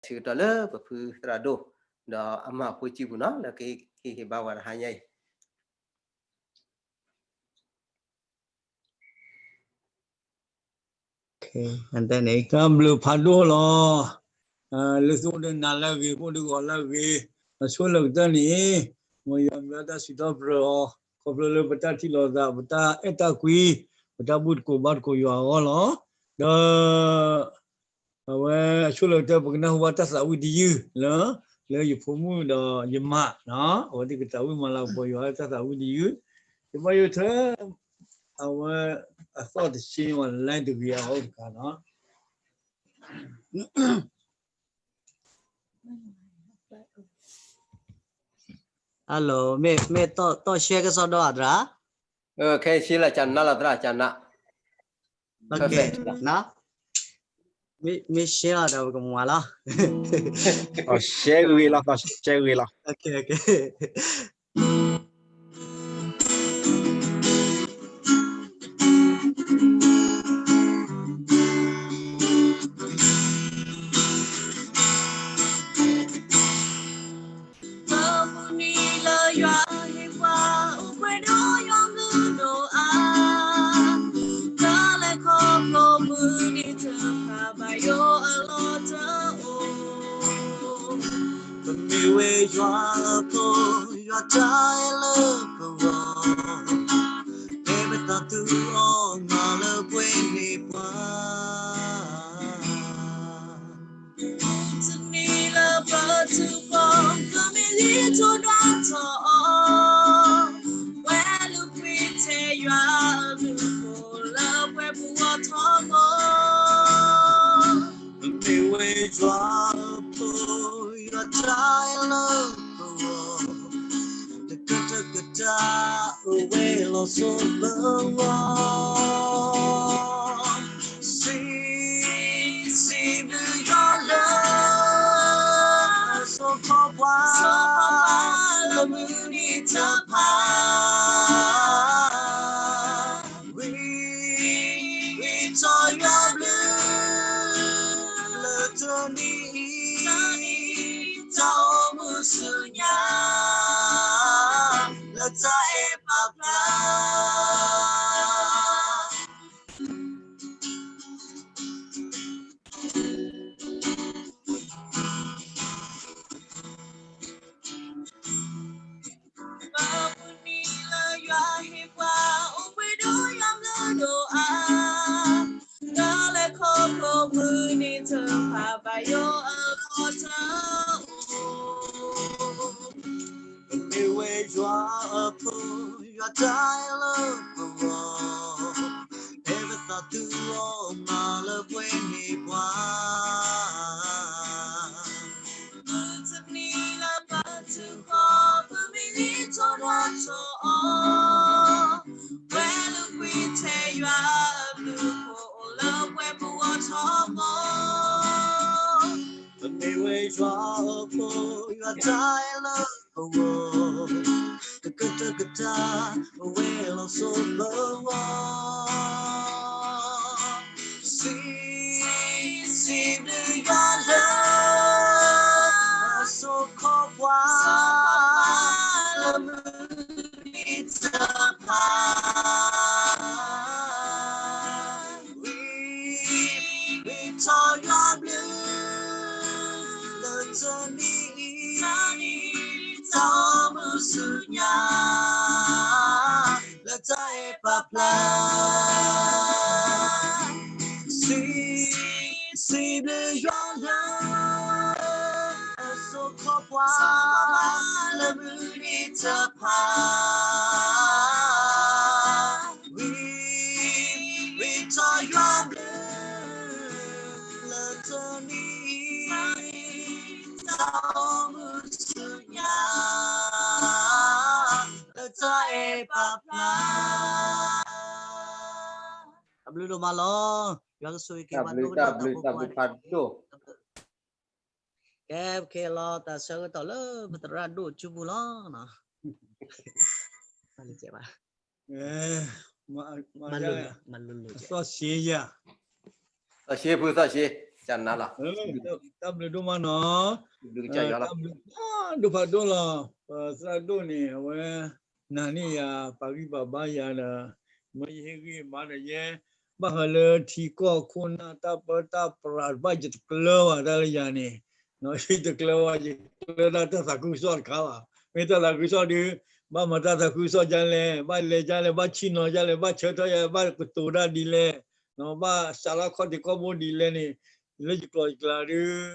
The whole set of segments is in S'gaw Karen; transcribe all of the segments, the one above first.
ဆၢကတီၢ်လၢပဖုသရၣ်ဒိၣ် ဒီးအမါအဖိစုပူၤနီၤ လၢကဟ့ၣ်ဂံၢ်ဟ့ၣ်ဘါဝဲတဟါညါအံၤ တၢ်ဘျုးဖးဒိၣ်လီၤ. လၢသုအိၣ်ဒီးနၤလၢအဂ့ၤ အိၣ်ဒီးဂီၤလၢအဂ့ၤ, အဆိလၢကတၢၢ်န့ၣ် မ်ယွၤမၤတၢ်စံးထီၣ်ပတြၢၤအီၤ ခီဖျိလၢပတၢ်ထံၣ်လိာ်သး ပတၢ်အဲၣ်တၢ်ကွံ ပတၢ်ဘူၣ်သကိးဘါသကိးယွၤအဂီၢ်လီၤ. ဒီး အဝဲအဆိလၢကတၢၢ် ပကနၢ်ဟူဘၣ်တၢ်သးဝံၣ်တယုၢ်လၢ လၢယဖိမုၣ်ဒီးယမါ, အဝဲသ့ၣ်ကသးဝံၣ်မၤလၤကပီၤယွၤတၢ်သးဝံၣ်တယုၢ်, ယဘၣ်ယိၣ်ထွဲ အဝဲအသီၣ်တဆ့ online တဂ့ၤအအိၣ်တခါနီၤ. Hello, မ့ၢ်တီၣ်ရှဲကစီဒီဧါသရၣ်, ခဲအံၤရှဲလီၤ ကနၣ်လီၤသရၣ် ကနၣ်, မ့ၢ်ရှဲလီၤဒီးပကမၤလီၤ, ရှဲဂ့ၤလီၤ, ရှဲဂ့ၤလီၤ. မုၢ်နံၤလၢယွၤဟ့ၣ်ပှၤအိၣ်ဘှံးဒီးယွၤမုၢ်ဒိၣ်အါ, တၢ်လဲၤခီဖျိမုၢ်နံၤတဖၣ် ဘၣ်ယိၣ်အလီၢ်တအိၣ်, ပမ့ၢ်ဝဲယွၤအဖိ, ယွၤတၢ်အဲၣ်လၢပဂီၢ်, တဲပသးသူအီၤမၤလၢပှဲၤန့ၢ်ပှၤ တနံၤလၢပထုးဖီ ကမ့ၢ်ဂံၢ်ထီၣ်ဒွးထီၣ်အီၤ, ပှဲၤလုၢ်ကွံာ်ထဲယွၤအဘျုးအဖှိၣ် လၢပှဲၤပူၤအီၤထီဘိ, ပမ့ၢ်ဝဲယွၤအဖိ, ယွၤတၢ်အဲၣ်လၢပဂီၢ် တကတၢၢ်ကတၢၢ် အိၣ်ဝဲလီၤစိၤလၢဝီၤ, စံး, စံးဘျုးယွၤလၢ စိၤခီပှၤ လၢမုၢ်နံၤတဖၣ် ဝံ, ဝံထီၣ်ယွၤဘျုး လၢတနံၤအံၤ တၢ်အိၣ်မူဆူညါ လၢတၢ်အဲၣ်ပာ်ဖျါ မုၢ်နံၤလၢယွၤဟ့ၣ်ပှၤ အိၣ်ဘှံးဒီးယွၤမုၢ်ဒိၣ်အါ, တၢ်လဲၤခီဖျိမုၢ်နံၤတဖၣ် ဘၣ်ယိၣ်အလီၢ်တအိၣ်, ပမ့ၢ်ဝဲယွၤအဖိ, ယွၤတၢ်အဲၣ်လၢပဂီၢ်, တဲပသးသူအီၤမၤလၢပှဲၤန့ၢ်ပှၤ မုၢ်တနံၤလၢပထုးဖီ ပမ့ၢ်ဂံၢ်ထီၣ်ဒွးထီၣ်အီၤ, ပှဲၤလုၢ်ကွံာ်ထဲယွၤအဘျုးအဖှိၣ် အိၣ်လၢပှဲၤပူၤအီၤထီဘိ, ပမ့ၢ်ဝဲယွၤအဖိ, ယွၤတၢ်အဲၣ်လၢပဂီၢ်, တကတၢၢ်ကတၢၢ် အိၣ်ဝဲလီၤစိၤလၢဝီၤ စံး, စံးဘျုးယွၤလၢ စိၤခီပှၤ လၢမုၢ်နံၤတဖၣ် ဝံ, ဝံထီၣ်ယွၤဘျုး လၢတနံၤအံၤ တၢ်အိၣ်မူဆူညါ လၢတၢ်အဲၣ်ပာ်ဖျါ စံး, စံးဘျုးယွၤလၢ စိၤခီပှၤ လၢမုၢ်နံၤတဖၣ် ဝံ, ဝံထီၣ်ယွၤဘျုး လၢတနံၤအံၤ တၢ်အိၣ်မူဆူညါ လၢတၢ်အဲၣ်ပာ်ဖျါ တၢ်ဘျုးဒိၣ်မးလီၤ. ယွၤကဆိၣ်ဂ့ၤက့ၤပှၤဒိကနၣ်တၢ်ဖိကိးဂၤဒဲး, ကဲ ပကဟ့ၣ်လီၤတၢ်ဆၢကတီၢ်လၢပသရၣ်ဒိၣ်စုပူၤလီၤ. မၤလိာ်, မၤလိာ်, သီၣ်ရှ့ယၤ, သီၣ်ရှ့ဖု သီၣ်ရှ့ တၢ်ဘျုးဒိၣ်မးနီၤ, တၢ်ဘျုးဒိၣ်ဖးဒိၣ်လီၤ, ပသရၣ်ဒိၣ်န့ၣ် အဝဲ နာ်န့ၢ်ယၤ ပာ်ဂံၢ်ပာ်ဘါယၤဒီး မ့ၢ်ယဟ့ၣ်ဂံၢ်ဘါဒီးယဲ ဘၣ်ဃးလၢထံကီၢ်ခိၣ်နၢ်တၢ်ပၢတၢ်ပြးတဖၣ် ယတကျၢၤဘၣ်တၢ်လၢယၤန့ၣ်, ယတကျၢၤဘၣ် ယကျၢၤတၢ်တၢ်သးခုကစီၣ်တခါဘၣ်, မ့ၢ်တၢ်သးခုကစီၣ်ဒီး ဘၣ်မၤတၢ်သးခုကစီၣ်ဒ်လဲၣ်, ဘၣ်လဲၤဒ်လဲၣ်, ဘၣ်ဆ့ၣ်နီၤဒ်လဲၣ်, ဘၣ်ဆၢထၢၣ်ဒ်လဲၣ်, ဘၣ်ကတိၤတၢ်ဒ်လဲၣ်, ဘၣ်စးထီၣ်ခီၣ်ထံးခီၣ်ဘိဒ်လဲၣ်န့ၣ်, လၢယကျိာ်ယကျဲဒီး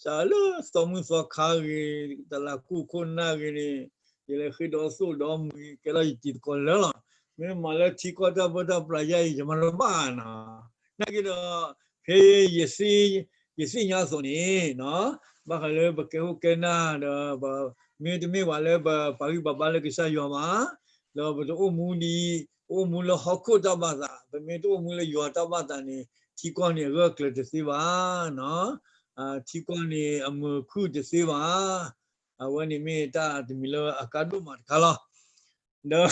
စးလၢသီမုၢ်သီခါဂ့ၤ, တလးကူၣ်ခိၣ်နၢ်ဂ့ၤန့ၣ်, ယလဲၤဃ့ဒီးသိၣ်ဒီးမှံၤ ကဲထီၣ်ယတံၤသကိးလၢာ်လီၤ. မ့ၢ်မၤလၢထံကီၢ်တၢ်ပၢတၢ်ပြးယါအံၤ ယမၤတဘၣ်နီၤ, နာ်က့ဒီး ဖဲ ယသ့ၣ်ညါအသိးန့ၣ်, ဘၣ်ဃးလၢပကဲခိၣ်ကဲနၢ်ဒီး မ့တမ့ၢ်ဘၣ်လၢပပာ်ဂံၢ်ပာ်ဘါလၢကစၢ်ယွၤဘၣ်, ဒီးပတအိၣ်မူဒ် ပအိၣ်မူလၢဟီၣ်ခိၣ်တၢ်ဘၣ်သး, ပမ့ၢ်တအိၣ်မူလၢယွၤတၢ်ဘၣ်သးန့ၣ် ထံကီၢ်န့ၣ်အဂၢၢ်ကျၢၤတသ့ဘၣ်, ထံကီၢ်န့ၣ်အမုာ်ခုၣ်တသ့ဘၣ်. အဝဲန့ၣ်မ့ၢ်တၢ်တမံၤလၢအကါဒိၣ်မးတခါလီၤ.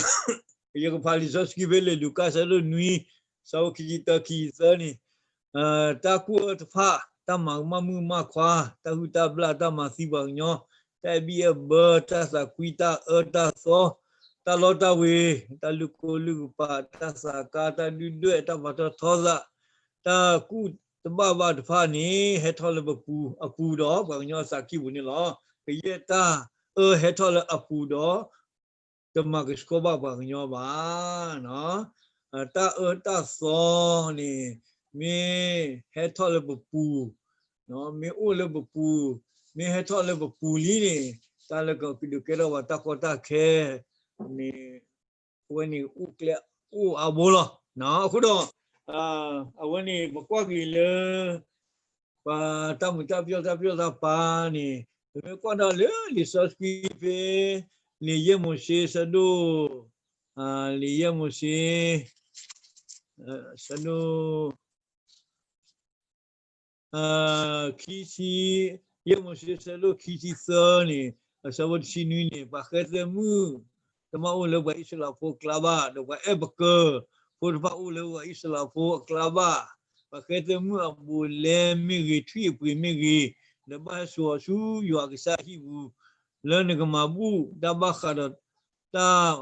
ဒီး ယကဖးလံာ်စီဆှံဖဲလံာ်လူၤကၣ်အဆၢဒိၣ်နွံ အဆၢဖိခံဆံတၢ ခံဆံသၢန့ၣ်, တၢ်ကူၣ်အၢတဖၣ်, တၢ်မၤကမၣ်မုၣ်ကမၣ်ခွါ, တၢ်ဟုၣ်တၢ်ဘျၣ်, တၢ်မၤသံပှၤကညီ, တၢ်အဲၣ်ဘံၣ်အဲၣ်ဘၢ, တၢ်သးကွံ, တၢ်အၢတၢ်သီ, တၢ်လီတၢ်ဝ့ၤ, တၢ်လုၢ်ကိလုၢ်ကပာ်, တၢ်သးကါ, တၢ်ဒုၣ်ဒွဲၣ်, တၢ်ပာ်ထီၣ်ထီသး, တၢ်ကူၣ်တဘၣ်ဘၣ်တဖၣ်န့ၣ် ဟဲထီၣ်လၢပပူၤ, အပူၤဒီးပှၤကညီအသးကံၢ်ပူၤန့ၣ်လီၤ. ကယဲၢ်တၢ်အၢဟဲထီၣ်လၢအပူၤဒီး တမၤကဆှီဘၣ်ပှၤကညီဘၣ်. တၢ်အၢတၢ်သီန့ၣ် မ့ၢ်ဟဲထီၣ်လၢပပူၤ, မ့ၢ်အိၣ်လၢပပူၤ, မ့ၢ်ဟဲထီၣ်လၢပပူၤလံန့ၣ်, တၢ်လၢကဒုးကဲထီၣ်ပှၤတၢ်ကီတၢ်ခဲန့ၣ် အဝဲန့ၣ်အိၣ်ကျဲအိၣ်အါဘိလီၤ. အဃိဒီး အဝဲန့ၣ်ပကွၢ်က့ၤလၢ ပှၤတၢ်မုာ်တၢ်ပျီၣ်တၢ်ပျီၣ်တၢ်ပၤန့ၣ်, ပမ့ၢ်ကွၢ်ဒီးလၢလံာ်စီဆှံဖဲ လံာ်ယဲၢ်မိၤၡ့ဆၢဒိၣ်, လံာ်ယဲၢ်မိၤၡ့ ဆၢဒိၣ် ခံဆံ, ယဲၢ်မိၤၡ့ဆၢဒိၣ်ခံဆံသၢန့ၣ်, အဆၢဖိတဆံနွံန့ၣ်, ပှၤဃဲသဲမုၣ်တမ့ၢ်အိၣ်လၢပှၤအံၣ်စရ့လးဖိအကျါဘၣ်, ဒီးပှၤအဲၣ်ပကၢၤဖိတဖၣ်အိၣ်လၢပှၤအံၣ်စရ့လးဖိအကျါဘၣ်. ပှၤဃဲသဲမုၣ်အဘူးအလဲမ့ၢ်ဂ့ၤ, ထွံၣ်အပှ့ၤမ့ၢ်ဂ့ၤ, ဒီးဘၣ်ဟဲစိာ်အီၤဆူယွၤအကစၢ်အဟံၣ်ပူၤ, လၢနကမၤဘူၣ်တၢ်ဘၣ်ဃးဒီး တၢ်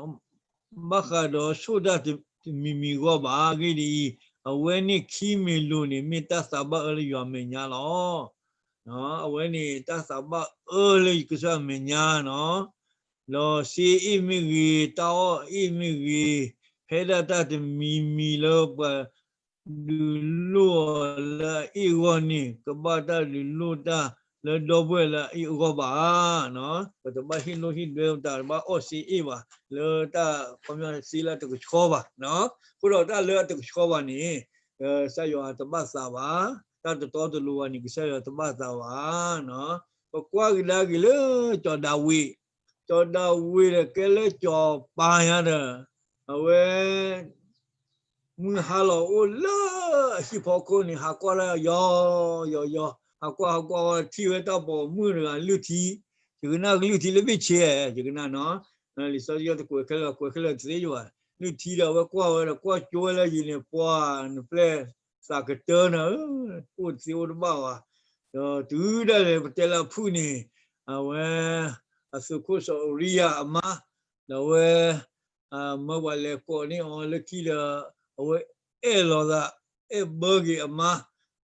ဘၣ်ဃးဒီးဆိၣ်တၢ်တမံၤမံၤအဂီၢ်ဘၣ်. အဂ့ၢ်ဒ်အံၤ, အဝဲန့ၣ်ခံမံၤလိာ်န့ၣ် မ့ၢ်တၢ်သးဘၣ်အၢလၢယွၤအမဲာ်ညါလီၤ. အဝဲန့ၣ်တၢ်သးဘၣ်အၢလၢယကစၢ်အမဲာ်ညါနီၤ, ဒီးစ့အ့ၣ်မ့ၢ်ဂ့ၤ, တၢ်အီၣ်အ့ၣ်မ့ၢ်ဂ့ၤ, ဖဲဒၣ်တၢ်တမံၤမံၤလၢပှၤဒုးလိၣ်အီၤလၢအအ့ၣ်အဂီၢ်န့ၣ်, ကဘၣ်တၢ်ဒုးလိၣ်တၢ်လၢဒီပုၢ်ဝဲၢ်လၢအအ့ၣ်အဂီၢ်ဘၣ်. ပတဘၣ်ဟ့ၣ်လိၣ်ဟ့ၣ်ဒွဲတၢ်, တဘၣ်အီၣ်စ့အ့ၣ်ဘၣ်, လၢတၢ်ခီပညီစ့လၢအတကဆှီဘၣ်. အဃိဒီးတၢ်လၢအတကဆှီဘၣ်န့ၣ်, ကစၢ်ယွၤတဘၣ်သးဘၣ်, တၢ်တတီတလိၤဘၣ်န့ၣ် ကစၢ်ယွၤတဘၣ်သးဘၣ်. ပကွၢ်ကဒါက့ၤလၢစီၤဒၤဝံး, စီၤဒၤဝံးဒီးကဲလၢစီၤပၤညါဒီး, အဝဲ မုၢ်ဟါလီၤအိၣ်လၢအဟံၣ်ဖီခိၣ်န့ၣ် ဟးကွၢ်လၢယီၤ, ယီၤ, ယီၤ, ဟးကွၢ် ဟးကွၢ်ဝဲ ထံၣ်ဝဲတၢ်ပိာ်မုၣ်တဂၤလုၢ်ထံ, ယကနၣ်ကလုၢ်ထံလၢဘ့ၣ်ဆ့, ယကနၣ်နီၤ, လံာ်စီဆှံတကွဲးခဲလၢာ် ကွဲးခဲလၢာ်တသ့ယဘၣ်, လုၢ်ထံဒီးအဝဲကွၢ်ဝဲဒီး ကွၢ်ကၠိဝဲလၢယံၤန့ၣ် ပှၤနပျဲၢ်သးကတၢၢ်နၤဧၢ, အိၣ်တသ့အိၣ်တဘၣ်ဘၣ်, ဒီးတုၤဒၣ်လဲာ်ပတဲလၢအဖုၣ်န့ၣ်, အဝဲ အသုးခိၣ်စီၤအူရံယၤအမါ, ဒီးအဝဲ မၢပှၤလဲၤကိးန့ၢ်အီၤလၢခံဒီး, အဝဲအဲၣ်လီၤသး, အဲၣ်ဘၢက့ၤအမါ,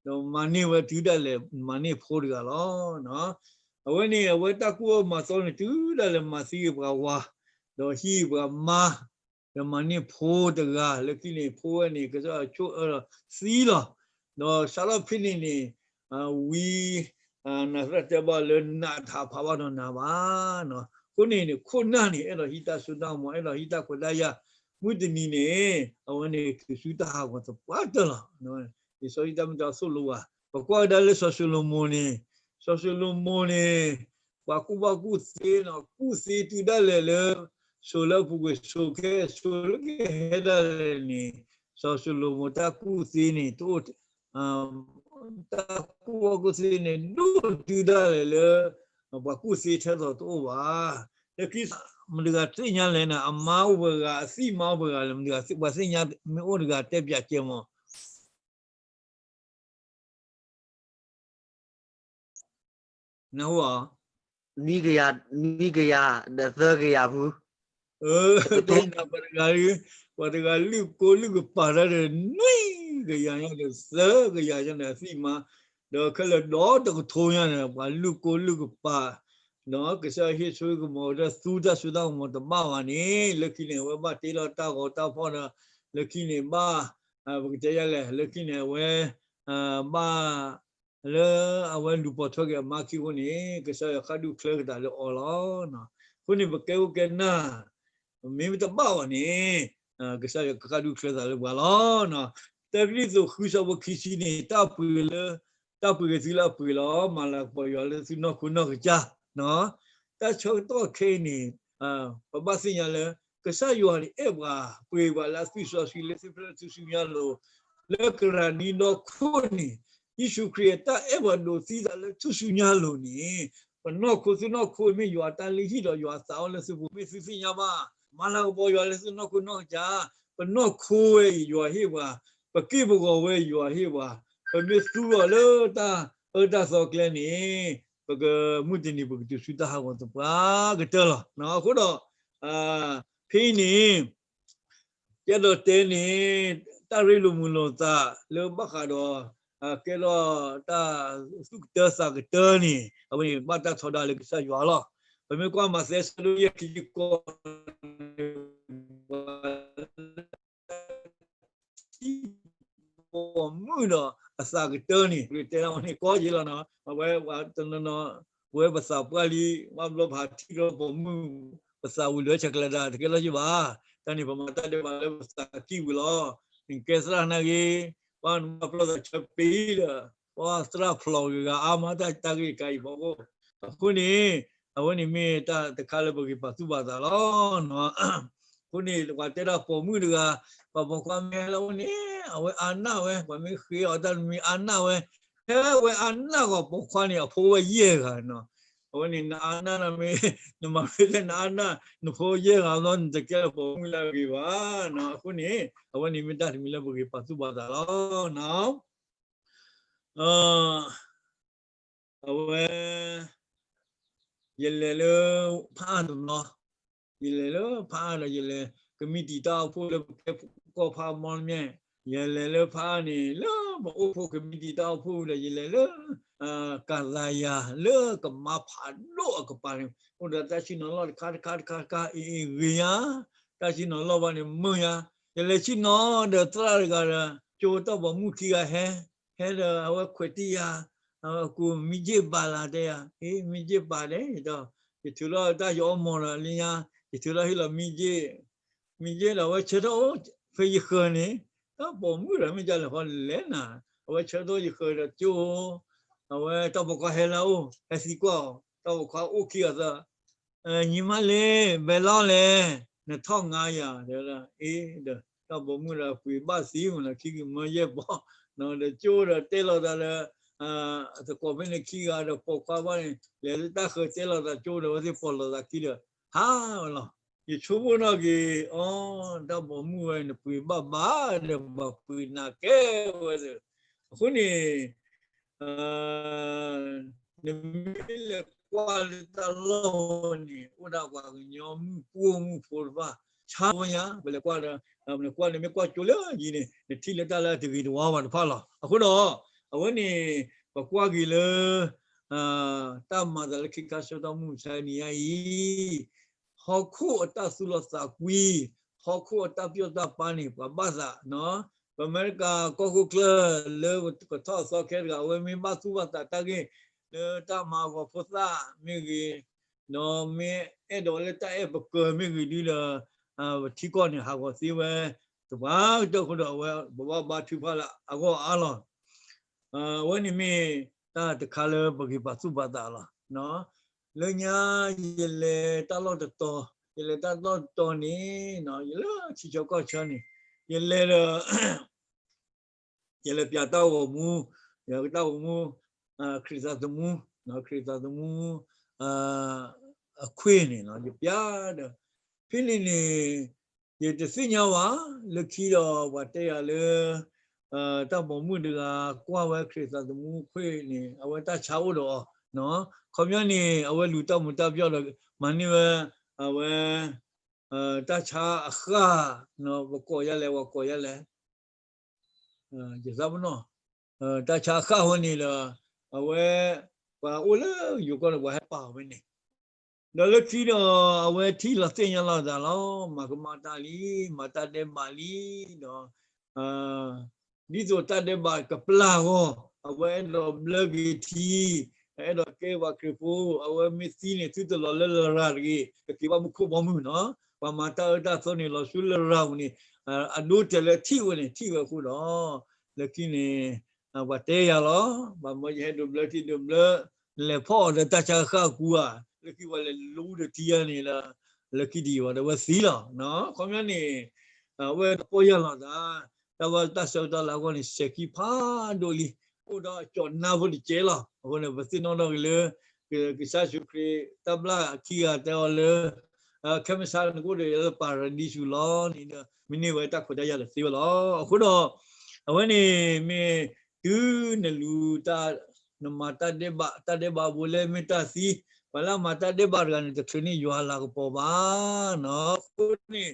ဒီးမၤန့ၢ်ဝဲတုၤဒၣ်လဲာ် မၤန့ၢ်ဖိတဂၤလီၤ. အဝဲန့ၣ် အဝဲတၢ်ကူၣ်အၢမၤသီန့ၣ် တုၤဒၣ်လဲာ်မၤသံဂ့ၤပှၤဝၤ, ဒီးဟံၣ်ပှၤမါ, ဒီးမၤန့ၢ်ဖိတဂၤလၢခံန့ၣ် ဖိဝဲန့ၣ် ကစၢ်ဆိၣ်အၢဒီးသံလီၤ. ဒီးစးထီၣ်ဖဲန့ၣ်န့ၣ်, ဝံ နၤသရၣ်တဲဘၣ်လၢနးတဟးဖးဘၣ်ဒီးနၤဘၣ်. အဃိန့ၣ်န့ၣ် ခိၣ်နၢ်န့ၣ် အဲၣ်ဒိးဟံးတၢ်စိတၢ်ကမီၤ အဲၣ်ဒိးဟံးတၢ်ခွဲးတၢ်ယာ်, မုၢ်တနံၤန့ၣ် အဝဲန့ၣ်တုၤဆူတၢ်ဟးဂီၤသပှၢ်တၢၢ်လီၤ. လံာ်စီဆှံတၢ်မ့ၢ်တၢ်သိၣ်လိဝဲ, ပကွၢ်ကဒါလၢစီၤၡလိၤမိၤန့ၣ်, စီၤၡလိၤမိၤန့ၣ် ပှၤကူၣ်ဘၣ်ကူၣ်သ့နီၤ, ကူၣ်သ့တုၤဒၣ်လဲာ်လၢ စိၤလၢအပူၤကွံာ် စိၤခဲ စိၤလၢကဟဲဒၣ်လဲာ်န့ၣ်, စီၤၡလိၤမိၤတၢ်ကူၣ်သ့န့ၣ် တအိၣ်, တၢ်ကူၣ်ဘၣ်ကူၣ်သ့န့ၣ် ဒိၣ်တုၤဒၣ်လဲာ်လၢ ပှၤကူၣ်သ့ထဲသိးတအိၣ်ဘၣ်. လၢခံ မတၤတဂၤသ့ၣ်ညါလဲၣ်န့ၣ်, အမါအိၣ်ပှဲၤဂၤ, အသံၣ်မါအိၣ်ပှဲၤဂၤလဲၣ်, မတၤတဂၤပှၤသ့ၣ်ညါမ့ၢ်အိၣ်တဂၤတဲပၠးကဲမး. နၢ်ဟူဧါ, နွံကယၤ, နွံကယၤဒီးသၢကယၤဖု, တဲနၤ ပှၤတဂၤ, ပှၤတဂၤလုၢ်ကိလုၢ်ကပၤတၢ်ဒီးနွံကယၤညါဒီးသၢကယၤညါဒီးအသံၣ်မါ, ဒီးခဲလၢာ်ဒီတကထိညါန့ၣ် ပှၤလုၢ်ကိလုၢ်ကပၤ ဒီးကစၢ်ယွၤဟ့ၣ်ဆိကမိၣ်ဒီးသူတၢ်စိတၢ်ကမီၤတဘၣ်ဘၣ်န့ၣ် လၢခံန့ၣ် အဝဲဘၣ်တ့လီၤတၢ်ဂီၤတၢ်ဖီၣ်ဒီး လၢခံန့ၣ်ဘၣ်, ပကတဲယလဲၣ်, လၢခံန့ၣ်အဝဲ ဘၣ် လၢအဝဲလူၤပိာ်ထွဲက့ၤအမါခံအဃိန့ၣ် ကစၢ်ယွၤဃၣ်ဒူၣ်ချၢက့ၤသးလၢအီၤလီၤ. အဃိန့ၣ် ပကဲခိၣ်ကဲနၢ် မ့ၢ်တဘၣ်ဘၣ်န့ၣ် ကစၢ်ယွၤကဃၣ်ဒူၣ်ချၢသးလၢပှၤလီၤ. တၢကရံၣ်သူး ဃု ဆၢဖိ ခံဆံန့ၣ် တၢ်ပှ့ၤလၢ, တၢ်ပှ့ၤက့ၤသုလၢအပှ့ၤလီၤ. မၤလၤကပီၤယွၤလၢသုနီၢ်ခိနီၢ်ကစၢ်. တၢ်ဆၢကတီၢ်ခဲအံၤန့ၣ် ပဘၣ်သ့ၣ်ညါလၢ ကစၢ်ယွၤန့ၣ်အဲၣ်ပှၤ ပှ့ၤပှၤလၢအသွံၣ်စီဆှံလၢသ့ၣ်ဖျၢၣ်ထူၣ်စုညါလိၤ, လၢကရၤနံဒီခိၣ်န့ၣ် ယ့ၣ်ၡူးခရံာ်အတၢ်အဲၣ်ပှၤဒိးသံသးလၢထူၣ်စုညါလိၤန့ၣ် ပနီၢ်ခိ သုနီၢ်ခိမ့ၢ်ယွၤအတၢ်လုၢ်ဟံၣ်ဒီးယွၤအသးအိၣ်လၢသုပူၤ မ့ၢ်သုသ့ၣ်ညါဘၣ်. မၤလၤကပီၤယွၤလၢသုနီၢ်ခိနီၢ်ကစၢ်, ပနီၢ်ခိဝဲအံၤယွၤဟ့ၣ်ပှၤ, ပက့ၢ်ပဂီၤဝဲယွၤဟ့ၣ်ပှၤ, ပမ့ၢ်သူအီၤလၢတၢ်အၢတၢ်သီကျဲန့ၣ် ပကမုၢ်တနံၤပကတုၤဆူတၢ်ဟးဂီၤသပှၢ်ကတၢၢ်လီၤ. အဃိဒီး ဖဲအံၤန့ၣ် ကဲဒီးတဲန့ၣ် တၢ်ရ့လိာ်မုာ်လိာ်သးလၢဘၣ်ဃးဒီး ကဲထီၣ်တၢ်သူၣ်ကတၢၢ်သးကတၢၢ်န့ၣ် အဝဲန့ၣ်ဘၣ်တၢ်ထီဒါလၢကစၢ်ယွၤလီၤ. ပမ့ၢ်ကွၢ်မးသဲဆၢဒိၣ်ယဲၢ်ခံဆံဃိးန့ၣ် ပိာ်မုၣ်ဒီးအသးကတၢၢ်န့ၣ် ပကတဲဒၣ်ဝဲန့ၣ်ကီယဲလီၤနီၤ. အဝဲတနီၤနီၤ ပဝဲပသးပှၢ်လံ ဘၣ်ဘျီပဟးထံၣ်ဒီးပိာ်မုၣ် ပသးဝံၤလၢဆဲးကျၢဒၣ် တကဲထီၣ်ယဘၣ်. တၢ်န့ၣ် ပမၤတၢ်ဒဲးဘးလၢပသးကံၢ်ဝံၤလီၤ. နကဲသရၣ်နာ်ဂ့ၤ, ဘၣ်နဘၣ်ပျီသးဆၢပ့ၤဒီး ပှၤသရၣ်ဖျိးဂ့ၤဂၤအါမးတၢ်တၢ်ဂ့ၢ်တခါအံၤဖီခိၣ်. အဃိန့ၣ် အဝဲန့ၣ်မ့ၢ်တၢ်တခါလၢပဂ့ၤပာ်သူၣ်ပာ်သးလီၤ. အဃိန့ၣ် ပှၤတဲဒၣ်ပိာ်မုၣ်တဂၤ ပှၤပိာ်ခွါမ့ၢ်ဟဲလၢအအိၣ်န့ၣ် အဝဲအါနၢ်ဝဲ, ပှၤမ့ၢ်ဃ့အီၤတၢ်တမံၤအါနၢ်ဝဲ, ဖဲဝဲအါနၢ်ဂီၤပိာ်ခွါန့ၣ် အဖိဝဲယဲၢ်ဂၤနီၤ. အဝဲန့ၣ်နအါနၢ်နမ့ၢ်, နမၤမ့ၢ်လၢနအါနၢ် နဖိယဲၢ်ဂၤဘျီ နတကဲလၢပိာ်မုၣ်လၢအဂ့ၤဘၣ်နီၤ. အဃိန့ၣ် အဝဲန့ၣ်မ့ၢ်တၢ်တမံၤလၢပဂ့ၤပာ်သူၣ်ပာ်သးလီၤနီၤ. အဝဲ ယလဲၤလၢဖးအါတဘျီ, ယလဲၤလၢဖးအါဒီး ယလဲၤကမံးတံာ်တၢ်အိၣ်ဖှိၣ်လၢပကဲကီၢ်ဖးအါမီၢ်လမ့ၢ်, ယလဲၤလၢဖးအါန့ၣ် လၢပအိၣ်ဖှိၣ်ကမံးတံာ်တၢ်အိၣ်ဖှိၣ်ဒီး ယလဲၤလၢ ကၤသးယၤ လၢကမါဖးဒိၣ်အကပၤန့ၣ် အိၣ်ဒီးတၢ်ဆ့ၣ်နီၤလီၢ်တခါတခါတခါတခါ အ့ၣ်အ့ၣ်ဂ့ၤယၤ, တၢ်ဆ့ၣ်နီၤလီၢ်ဘၣ်န့ၣ်မုာ်ယၤ, ယလဲၤဆ့ၣ်နီၤဒီးသရၣ်တဂၤဒီး ကၠိတၢ်ပိာ်မုၣ်ခံဂၤဟဲ ဟဲဒီးအဝဲခွဲးတံၢ်ယၤ, အဝဲကိး မံၤက့ၣ်ဘးလး တဲယၤ, အ့ မံၤက့ၣ်ဘးဒဲး, ယထုးလီၤတၢ်ယအီမီၤဒီးလၢညါ, ယထုးလီၤဟ့ၣ်လီၤမံၤက့ၣ်, မံၤက့ၣ်ဒီးအဝဲဆၢထၢၣ်အိၣ်ဖဲယဃၢၤန့ၣ်, တၢ်ပိာ်မုၣ်ဒီးမ့ၢ်ဒ်လဲၣ်ဃီလဲၣ်နၤ, အဝဲဆၢထၢၣ်ယဃၢၤဒီးကၠိ, အဝဲတၢ်ပိာ်ခွါဟဲလၢအအိၣ် ဟဲသံကွၢ်အီၤ, တၢ်ပိာ်ခွါအိၣ်ခံဂၤသၢ ညီမလေး ဘယ်လောက်လဲ နှစ်ထောင့်ငါးရာ တဲဝဲဒၣ်, အ့ဒီး တၢ်ပိာ်မုၣ်ဒီးပှ့ၤဘၣ်သံမးနီၤ ခံကမၢယဲၢ်ပီၢ်, ဒီးကၠိဒီးတဲလီၤသးလၢ သကိးဖဲန့ၣ်ခံဂၤဒီးပိာ်ခွါဘၣ်န့ၣ် လဲၤလၢတၢ်ဃၢၤတဲလီၤသးကၠိဒီး အဝဲသ့ၣ်ပိာ်လီၤသးခံဒီး ဟးဝဲလီၤ. ယဆိကမိၣ်နီၣ်က့ၤ အီ တၢ်ပိာ်မုၣ်ဝဲန့ၣ် နပှ့ၤဘၣ်ဘၣ်ဒီး ပှၤပှ့ၤနၤကဲဝဲသ့ၣ်, အဃိန့ၣ် နမ့ၢ်လဲၤကွၢ်လၢတၢ်လီၢ်ဝဲန့ၣ် အိၣ်ဒၣ်ပှၤကညီမုၣ်ပှိၢ်မုၣ်ဖိတဖၣ် ဆါဝဲညါ ပလဲၤကွၢ်ဒီး နကွၢ်န့ၣ်မ့ၢ်ကွၢ်ကၠိလၢယံၤန့ၣ် နထံၣ်လၢတၢ်လၢအတဂ့ၤတဝါဘၣ်တဖၣ်လီၤ. အဃိဒီး အဝဲန့ၣ် ပကွၢ်က့ၤလၢ တၢ်မၤသးလၢခ့ခါဆၢကတီၢ်မုၢ်မဆါနံၤညါအံၤ ဟီၣ်ခိၣ်အတၢ်သူၣ်လီၤသးကွံ, ဟီၣ်ခိၣ်အတၢ်ပျီၣ်တၢ်ပၤန့ၣ် ပှၤဘၣ်သး, ပမ့ၢ်တကးကီၢ်ခိၣ်ကျၢၢ်လၢကထီၣ်အသီခဲတဂၤ အဝဲမ့ၢ်ဘၣ်သူၣ်ဘၣ်သးတၢ်ဂ့ၢ် လၢတၢ်မၤအဂီၤဖိသၣ်မ့ၢ်ဂ့ၤ, ဒီးမ့ၢ်အဲၣ်ဒိးလၢတၢ်အဲၣ်ပကၢၤမ့ၢ်ဂ့ၤဒ်ဒီး ပထံကီၢ်န့ၣ် ဟးဂီၤသ့ဝဲ သပှၢ်ကတၢၢ်အဃိဒီး အဝဲပဘၣ်ဘါထုကဖၣ်လၢအဂီၢ်အါလီၤ. အဝဲန့ၣ်မ့ၢ်တၢ်တခါလၢပဂ့ၤပာ်သူၣ်ပာ်သးလီၤ. လၢညါယလဲၤတၢ်လီၢ်တတီၤ, ယလဲၤတၢ်လီၢ်တတီၤန့ၣ် ယလၢထံဆၢကီၢ်ဆၢန့ၣ် ယလဲၤဒီး ယလဲၤပျးတၢ်ဂီၤမူ, ယတၢ်ဂီၤမူ ခရံာ်သးသမူ, ခရံာ်သးသမူ အခွ့ၣ်န့ၣ် ယပျးဒီး ဖဲန့ၣ်န့ၣ် ယတသ့ၣ်ညါဘၣ် လၢခံဒီးပှၤတဲယၤလၢ တၢ်ပိာ်မုၣ်တဂၤကွၢ်ဝဲခရံာ်သးသမူခွ့ၣ်န့ၣ် အဝဲတၢ်ဆါအိၣ်ဒီးအီၤ, ခီပညီန့ၣ် အဝဲလူၤတၢ်မူၤတၢ်ပျီၣ်ဒီး မၤန့ၢ်ဝဲ အဝဲ တၢ်ဆါအဃၣ်, ပကိးယါလဲၣ် ပှၤကိးယါလဲၣ် ယသးပနီၣ်, တၢ်ဆါအဃၣ်အဃိန့ၣ်ဒီး အဝဲ ပှၤအိၣ်လၢယိၤကီၢ်ဒီး ပှၤဟဲပာ်အီၤဝဲန့ၣ်, ဒီးလၢခံဒီး အဝဲထံၣ်လီၤသ့ၣ်ညါလီၤအသးလီၤ. မၤကမၣ်တၢ်လံ, မၤတၢ်ဒဲးဘးလံ, ဒီး ဒ်သိးတၢ်ဒဲးဘးကပျၢ်အဂီၢ် အဝဲအဲၣ်ဒိးဘျၢက့ၤထံ, အဲၣ်ဒိးကဲပှၤခရံာ်ဖိ, အဝဲမ့ၢ်သံန့ၣ် သုတလီၤလၢလရာ်တဂ့ၤ, ကက့ၤဘၣ်မူခိၣ်ဘီမုၢ်နီၤ, ပှၤမၤတၢ်အၢတၢ်သီန့ၣ် လီၤဆူလရာ်ပူၤန့ၣ်, အဒိတဲာ်လၢထံၣ်ဝဲန့ၣ် ထံၣ်ဝဲအဃိဒီး လၢခံန့ၣ် ပှၤတဲယၤလီၤ, ပှၤမၢယဟဲဒိးဘျၢထံဒိးဘျၢ, နလဲၤဖီၣ်အီၤဒီးတၢ်ဆါအဃၣ်အကူဧါ, လၢခံပှၤလဲၤလူဒီးထံယါန့ၣ်ဒီး လၢခံဒံးဝဲဒီးဝဲသံလီၤ. ခီပညီန့ၣ် အဝဲတပီၢ်ယၢ်လီၤသး, တၢ်ဘၣ်တၢ်ဆၢကတီၢ်လၢအဂီၢ်န့ၣ် စဲၤခံဖးဒိၣ်လံ, အိၣ်ဒီးအကၠီၤနါဖိတကဲလီၤ. အဃိန့ၣ် ပသ့ၣ်နီၣ်ထီၣ်က့ၤလၢ ကစၢ်ယ့ၣ်ၡူးခရံာ် တၢ်ဘျၣ်ခံဂၤတဲအီၤလၢ ခဲမုၢ်ဆါနကအိၣ်ဒီးလၢပၤရဒံစူၤလီၤန့ၣ်ဒီး မ့ၢ်န့ၢ်ဝဲတၢ်ခွဲးတၢ်ယာ်လၢသ့ဝဲလီၤ. အဃိဒီး အဝဲန့ၣ်မ့ၢ်တုၤနလူၤတၢ် နမၤတၢ်ဒဲးဘး တၢ်ဒဲးဘးဘိလၢမ့ၢ်တၢ်သံ, ပှၤလၢအမၤတၢ်ဒဲးဘးတဂၤန့ၣ် တချုးန့ၢ်ယွၤလၤကပီၤဘၣ်. အဃိန့ၣ်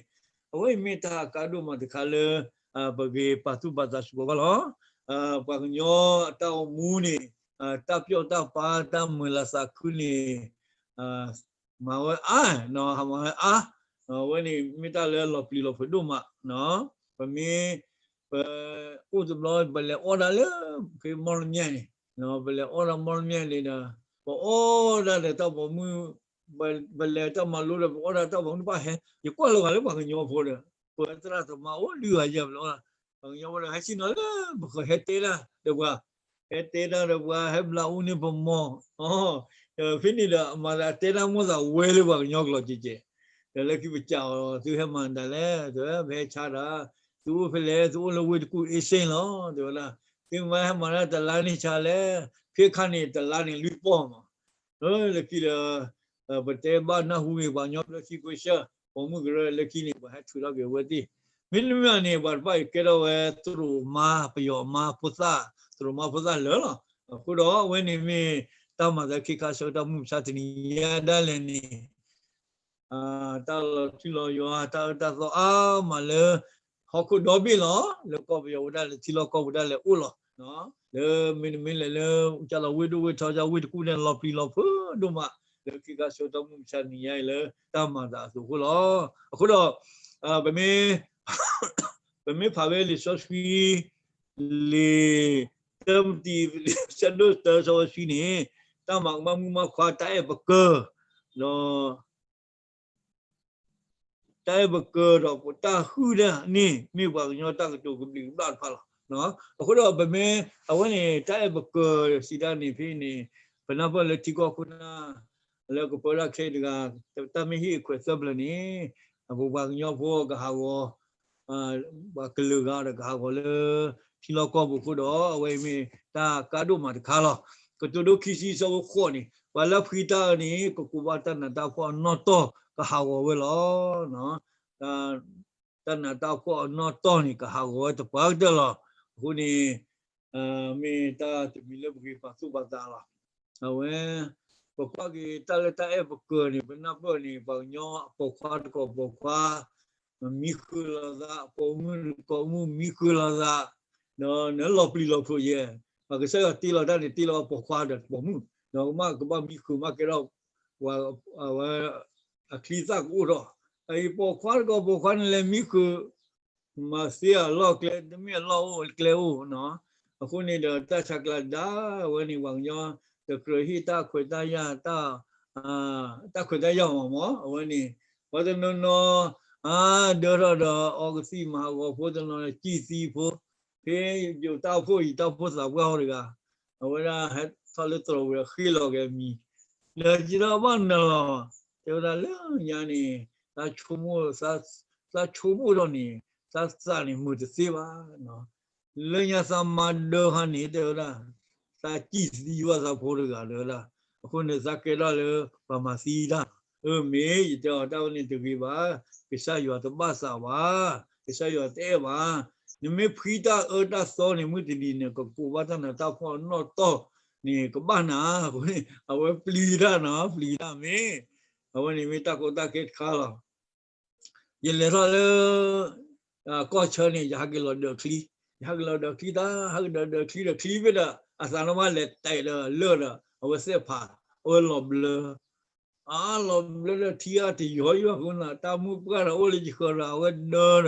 အဝဲအံၤမ့ၢ်တၢ်အကါဒိၣ်မးတခါလၢ ပဂ့ၤပာ်သူၣ်ပာ်သးစ့ၢ်ကီးဘၣ်လီၤ. ပှၤကညီအတၢ်အိၣ်မူန့ၣ် တၢ်ပျီၣ်တၢ်ပၤ တၢ်မုာ်လၤသးခုန့ၣ် မၤဝဲအါ, မၤဝဲအါ, အဝဲန့ၣ်မ့ၢ်တၢ်လၢလီၤပျံၤလီၤဖုးဒိၣ်မး, ပမ့ၢ် ပ အိၣ်တဘျီ ပလဲၤအီၣ်ဒၣ်လၢ ဖဲမီၣ်လမၠဲၣ်န့ၣ်, ပလဲၤအီၣ်ဒၣ်မီၣ်လမၠဲၣ်န့ၣ်ဒီး ပအီၣ်ဒၣ်ဒီးတၢ်ပိာ်မုၣ်, ပလဲၤတၢ်မၤလိဒီး ပအီၣ်ဒၣ်တၢ်ပိာ်မုၣ်တဖၣ်ဟဲ, ယကွၢ်လီၤဂာ်လၢပှၤကညီဖိဒီး ပသရၣ်သမါအိၣ်လွံၢ်ဂၤယဲၢ်ဘျီ, ပှၤကညီဖိဒီး ဟဲဆ့ၣ်နီၤလၢ ပကဟဲတဲတၢ်ဒီးပှၤ ဟဲတဲတၢ်ဒီးပှၤ ဟဲဘျးအူန့ၢ်ပမီၤ, ဖဲန့ၣ်ဒီး အမၤသးတဲတၢ်မိၣ်သးဝဲလၢပှၤကညီကျိာ်ကဲးကဲး, ဒီးလၢခံပစံးအီၤ သုဟဲမၤဒ်လဲၣ်, ပဟဲဆါဒီး သုအိၣ်ဖဲလဲၣ်, သုအိၣ်လၢဝ့ၢ်တကူၣ်အ့စ့ၣ်လီၤ တဲဝဲဒၣ်, သုမ့ၢ်ဟဲမၤဒၣ်တလါန့ၣ်ဆါလဲၣ်, ဖဲခါန့ၣ် တလါန့ၣ်လွံၢ်ပီၢ်မး လၢခံဒီး ပတဲဘၣ်နၢ်ဟူဂ့ၤ ပှၤကညီဘျၢထံခဝ့ၡၢၣ် ပိာ်မုၣ်ကရၢလၢခံန့ၣ် ပှၤဟဲထုးထီၣ်က့ၤအဝဲသ့ၣ်, မ့တမ့ၢ်န့ၣ် ပှၤတဖၣ်အံၤကဲထီၣ်ဝဲသရိာ်မါ ပယီၤမါဖိသၣ်, သရိာ်မါဖိသၣ်လၢာ်လီၤ. အဃိဒီးအဝဲန့ၣ်မ့ၢ် တၢ်မၤသးခဲခါဆၢကတီၢ်မုၢ်မဆါတနံၤညါဒၣ်လဲာ်န့ၣ် တၢ်လီၤထူလီၤယွၤ တၢ်အၢတၢ်သီအါမးလၢ ဟီၣ်ခိၣ်ဒီဘ့ၣ်လီၤ. လၢကီၢ်ပယီၤဝဲဒၣ်လၢထံလီၢ်ကီၢ်ပူၤဒၣ်လဲာ်အိၣ်လီၤ. လၢမ့တမ့ၢ်လဲၤလၢ ကၢ်လီၤဝ့ၢ်ဒိၣ်ဝ့ၢ်ထီ ကၢ်ဝ့ၢ်တကူၣ်န့ၣ် လီၤပျံၤလီၤဖုးဒိၣ်မး လၢခံခါဆၢကတီၢ်မုၢ်မဆါတနံၤညါအံၤလၢ တၢ်မၤသးအသိးအဃိလီၤ. အဃိဒီး ပမ့ၢ် ပမ့ၢ်ဖးဝဲလံာ်စီဆှံ လံာ်တၢမတံ ဆၢဒိၣ်တၢ ဆၢဖိတဆံန့ၣ် တၢ်မၤကမၣ်မုၣ်ကမၣ်ခွါ တၢ်အဲၣ်ပကၢၤ ဒီး တၢ်အဲၣ်ပကၢၤဒီးတၢ်ဟုၣ်တၢ်န့ၣ် မ့ၢ်ပှၤကညီတၢ်ကတိၤကဘျံးကဘျၣ်တဖၣ်လီၤ. အဃိဒီးပမ့ၢ် အဝဲန့ၣ် တၢ်အဲၣ်ပကၢၤစံးဒၣ်န့ၣ်ဖဲန့ၣ် ပနၢ်ပၢၢ်လၢထံကီၢ်ခိၣ်နၢ် လၢကပၢဒၣ်ခဲအံၤတဂၤ တၢ်မ့ၢ်ဟ့ၣ်အခွဲးသၢပျၢၤန့ၣ် ပပှၤကညီဖိကဟးဂီၤ ပှၤကလုာ်ဂၤဒီးကဟးဂီၤလၢ ထံလီၢ်ကီၢ်ပူၤအဃိဒီး အဝဲအံၤမ့ၢ်တၢ်ကါဒိၣ်မးတခါလီၤ. ကတိၤဒိခံဆံအဆၢဖိဃိးန့ၣ် ပှၤလၢအဖှံတၢ်အၢန့ၣ် ကကိးဘၣ်တၢ်နးတၢ်ဖှီၣ်အနီၢ်တီၢ်ကဟးဂီၤဝဲလီၤ. တၢ်နးတၢ်ဖှီၣ်အနီၢ်တီၢ်န့ၣ် ကဟးဂီၤဝဲတပှၤကတၢၢ်လီၤ. အဃိန့ၣ် မ့ၢ်တၢ်တမံၤလၢပဂ့ၤပာ်သူၣ်ပာ်သးလီၤ. အဝဲ ပကွၢ်က့ၤတၢ်လၢတၢ်အဲၣ်ပကၢၤန့ၣ် ပနၢ်ပၢၢ်န့ၣ် ပှၤကညီအပိာ်ခွါတကိးပိာ်ခွါ မံဃုာ်လိာ်သး ပိာ်မုၣ်တကိးမုၣ်မံဃုာ်လိာ်သး ဒီးနလီၤပျံၤလီၤဖုးယဲၢ် ပှၤကစၢ်ယွၤတ့လီၤတၢ်န့ၣ် တ့လီၤပိာ်ခွါဒီးပိာ်မုၣ် ဒီးကဘၣ်မံဃုာ်မးကဲထီၣ် ပှၤ အဝဲ အချံသၣ်ကအိၣ်ထီၣ် အအံၤပိာ်ခွါတကိးပိာ်ခွါန့ၣ်လဲၤမံဃုာ် မၤသ့အလီၢ်ကျဲ တမ့ၢ်အလီၢ်အိၣ်ကျဲအိၣ်နီၤ. အဃိန့ၣ်ဒီးတၢ်ဆါကျါဒၣ်ဝဲန့ၣ် ပှၤကညီ တကြၢးဟ့ၣ်တၢ်ခွဲးတၢ်ယာ် တၢ်ခွဲးတၢ်ယာ်မးမး အဝဲန့ၣ် ပှၤတနီၤနီၤ အါဒၢထီၣ်ဒီး အီကသံၣ်မၤဟးဂီၤဖိတနီၤ စံၣ်သံဖိ ဖဲယိၤတၢ်အိၣ်ဖှိၣ်အံၤတၢ်အိၣ်ဖှိၣ်သးပှၢ်ဟီတဂၤ အဝဲဒၣ်ဟဲထီၣ်လၢသရိာ်ဝံၤအဃ့လီၤက့ၤအမံၤ လၢကဒီးဘၣ်နၤလီၤ တဲဝဲဒၣ်လၢညါန့ၣ် သးဆိကမိၣ် သးဆိကမိၣ်ထီၣ်န့ၣ် သးသးန့ၣ်မုာ်တသ့ဘၣ် လၢညါသးမၤဒၢဟါန့ၣ် တဲဝဲဒၣ် သးစံၣ်သံဘၣ်သးဖိတဂၤတဲဝဲဒၣ် အဃိန့ၣ်သးကဲထီၣ်လၢပှၤမၤသံတၢ် အၢ မ့ၢ်ယတဲအီၤတၢ်ဝဲန့ၣ်တဂ့ၤဘၣ် ကစၢ်ယွၤတဘၣ်သးဘၣ် ကစၢ်ယွၤတအဲၣ်ဘၣ် နမ့ၢ်ဖှံတၢ်အၢတၢ်သီန့ၣ် မုၢ်တနံၤန့ၣ် ကကိးဘၣ်တၢ်နးတၢ်ဖှီၣ်အနီၢ်တီၢ် န့ၣ်ကဘၣ်နၤအဃိန့ၣ် အဝဲပျံၤတၢ်နီၤ ပျံၤတၢ်မ့ၢ် အဝဲန့ၣ်မ့ၢ်တၢ်ကီတၢ်ခဲတခါလီၤ. ယလဲၤထီၣ်လၢ ကီၢ်ဆၢန့ၣ် ယဟးက့ၤလီၤဒၢးချံ, ယဟးက့ၤလီၤဒၢးချံတၢ် ဟးက့ၤဒီးဒၢးချံဒီးချံဘ့ၣ်ဒီး အသးနမ့ၢ်လဲၤတဲာ်ဒီးလၢၢ်ဒီး အဝဲသ့ၣ်ဖး အဝဲလီၤဘျၢ အလီၤဘျၢဒီးထံအတယီၤယီၤအဃိန့ၣ် တၢ်မုၢ်ပှၢ်ဒီးအိၣ်လၢယဃၢၤဒီး အဝဲဒၢဒီး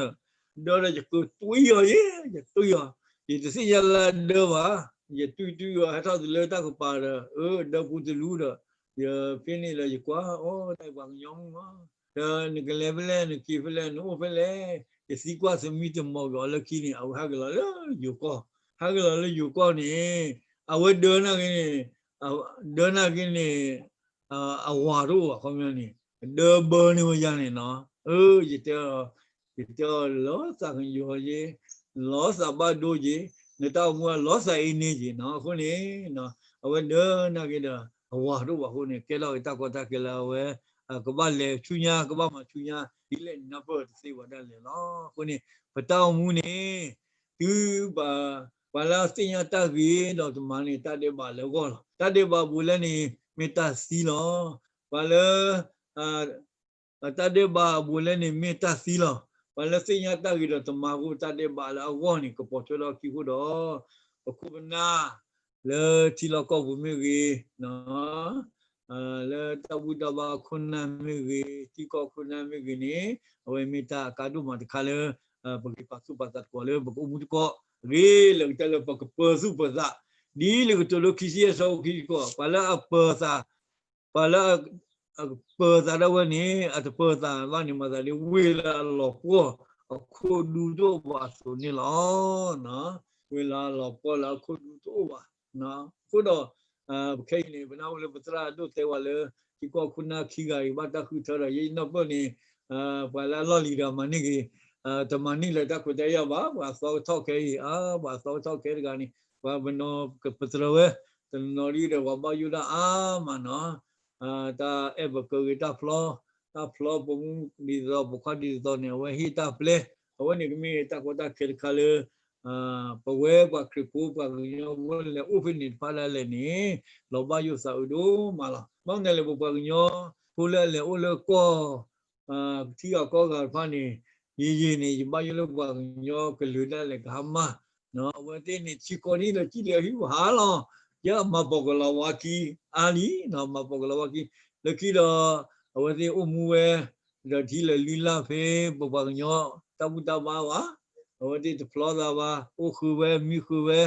ဒၢဒီးယကတွံၢ်အီၤယဲ ယတွံၢ်အီၤ ယတသ့ၣ်ညါလၢအဒၢဘၣ် ယတွံၢ်တွံၢ်အီၤ ဟဲထီၣ်တုၤလၢတၢ်ကပၤဒီး အၢ ဒၢပူတလူဒီး ယဖဲန့ၣ်လၢယကွၢ် အိၣ်တၢ်ပှၤကညီမုၣ်မး ဒီးနကလဲၤဖဲလဲၣ် နက့ၤဖဲလဲၣ် နအိၣ်ဖဲလဲၣ် ယသံကွၢ်သမံသမိးက့ၤအီၤလၢခံန့ၣ် အဝဲဟဲက့ၤလီၤလၢယိၤကီၢ် ဟဲက့ၤလီၤလၢယိၤကီၢ်န့ၣ် အဝဲဒၢနာ်က့န့ၣ် ဒၢနာ်က့န့ၣ် အဝၤတအိၣ်ဘၣ် ခီပညီန့ၣ် ဒၢဘၢန့ၢ်ဝဲယၤန့ၣ်နီၤ အၢ ယတဲ ယတဲအီၤလီၤသးကညီၤယ့ၤ လီၤသးဘၣ်ဒိယ့ၤ နတၢ်အိၣ်မူလီၤသးအ့န့ယ့ၤနီၤ အဃိန့ၣ် အဝဲဒၢနာ်က့ဒီး အဝၤတအိၣ်ဘၣ်အဃိန့ၣ် ကဲထီၣ်က့ၤတၢ်ကီတၢ်ခဲလၢအဝဲ ကဘၣ်လဲၤဆူညါ ကဘၣ်မၤဆူညါ ဒ်လဲၣ်နၢ်ပၢၢ်တသ့ဝဲဒၣ်လဲာ်လီၤ. အဃိန့ၣ် ပတၢ်အိၣ်မူန့ၣ် တုၤ ပှၤလၢအသ့ၣ်ညါတၢ်ဂ့ၤဒီးတမၤန့ၣ် တၢ်ဒဲးဘးလၢအဂီၢ်လီၤ. တၢ်ဒဲးဘးဘူးလဲၣ်န့ၣ် မ့ၢ်တၢ်သံလီၤ. ပှၤလၢ တၢ်ဒဲးဘးဘူးလဲၣ်န့ၣ် မ့ၢ်တၢ်သံလီၤ. ပှၤလၢသ့ၣ်ညါတၢ်ဂ့ၤဒီးတမၤအဃိ တၢ်ဒဲးဘးလၢအဂီၢ်န့ၣ် ကပိာ်ထွဲထီၣ်အခံအဃိဒီး ပခိၣ်ပနၢ် လၢထံလီၢ်ကီၢ်ပူၤမ့ၢ်ဂ့ၤ လၢတၢ်ဘူၣ်တၢ်ဘါအခိၣ်နၢ်မ့ၢ်ဂ့ၤ ထံကီၢ်ခိၣ်နၢ်မ့ၢ်ဂ့ၤန့ၣ် အဝဲမ့ၢ်တၢ်အကါဒိၣ်မးတခါလၢ ပဂံၢ်ပာ်သူၣ်ပာ်သးသကိးလၢပကအိၣ်မူသကိး အဂ့ၤလၢကတၢၢ်လၢပကပၢၤသူၣ်ပၢၤသး ဒ်လၢကတိၤဒိခံဆံယဲၢ်ဆၢဖိခံဆံဃိး ပှၤလၢအပၢၤသး ပှၤလၢ အပၢၤသးဒၣ်ဝဲန့ၣ် အတပၢၤသးဘၣ်န့ၣ် မၤသးဒ်ဝ့ၢ်လၢအလီၤပှီၢ်အခိၣ်ဒူတအိၣ်ဘၣ်အသိးန့ၣ်လီၤ. ဝ့ၢ်လၢအလီၤပှီၢ်လၢအခိၣ်ဒူတအိၣ်ဘၣ် အဃိဒီး ပခဲအံၤန့ၣ် ပနၢ်ဟူလၢပသရၣ်ဒိၣ်တဲဝဲလၢ ထံကီၢ်ခိၣ်နၢ်ခံဂၤအံၤဘၣ်တၢ်ဃုထၢဒီး ယဲယနီၢ်ပၢၢ်န့ၣ် ပှၤလၢအလီၢ်လံၤဒီးမၤန့ၢ်ဂ့ၤ တမၤန့ၢ်လၢတၢ်ခွဲးတၢ်ယာ်ဘၣ် ပှၤသီကထီၣ်ခဲအံၤ အါ ပှၤသီကထီၣ်ခဲတဂၤန့ၣ် ပှၤပနီၤပတြၢၤဝဲ တနီၤနီၤဒ်ဒီးပှၤဘၣ်ယိၣ်ဒၣ်အါမးနီၤ တၢ်အဲၣ်ပကဂ့ၤတၢ်ဖျီ တၢ်ဖျီပိာ်မုၣ်ဒ်သိး ပိာ်ခွါဒ်သိးန့ၣ် အဝဲဟ့ၣ်တၢ်ပျဲ အဝဲန့ၣ်ကမ့ၢ်တၢ်ကီတၢ်ခဲတခါလၢ ပဝဲပှၤခရံာ်ဖိပှၤကညီဖိလၢလဲၤအိၣ်ဖဲန့ၣ်တဖၣ်ဒၣ်လဲာ်န့ၣ် လီၤဘၣ်ယိၣ်သးအုးဒိၣ်မးလီၤ. ဘၣ်မနုၤလဲၣ် ပပှၤကညီဖိလၢအလဲၤအိၣ်လၢကီၢ် ထံဂၤကီၢ်ဂၤတဖၣ်န့ၣ် ယံာ်ယံာ်န့ၣ် ယဘၣ်ယိၣ်လၢပှၤကညီကလုာ်ဒၣ်လဲာ်ကဟါမၢ် အဝဲသ့ၣ်န့ၣ် ဆံကီးနံၣ်ဒီးစံၣ်လၢဟံၣ်ပူၤဟါလီၤ. ယမၤပိာ်ကလီၤဝါခံ အါလံ မၤပိာ်ကလီၤဝါခံ လၢခံဒီး အဝဲသ့ၣ်အိၣ်မူဝဲ ဒီးထံလၢာ်လုၢ်လၢ်ဖဲ ပပှၤကညီတၢ်ဘူၣ်တၢ်ဘါဘၣ် အဝဲသ့ၣ်တဖျီသးဘၣ် အိၣ်ဃုာ်ဝဲ မံဃုာ်ဝဲ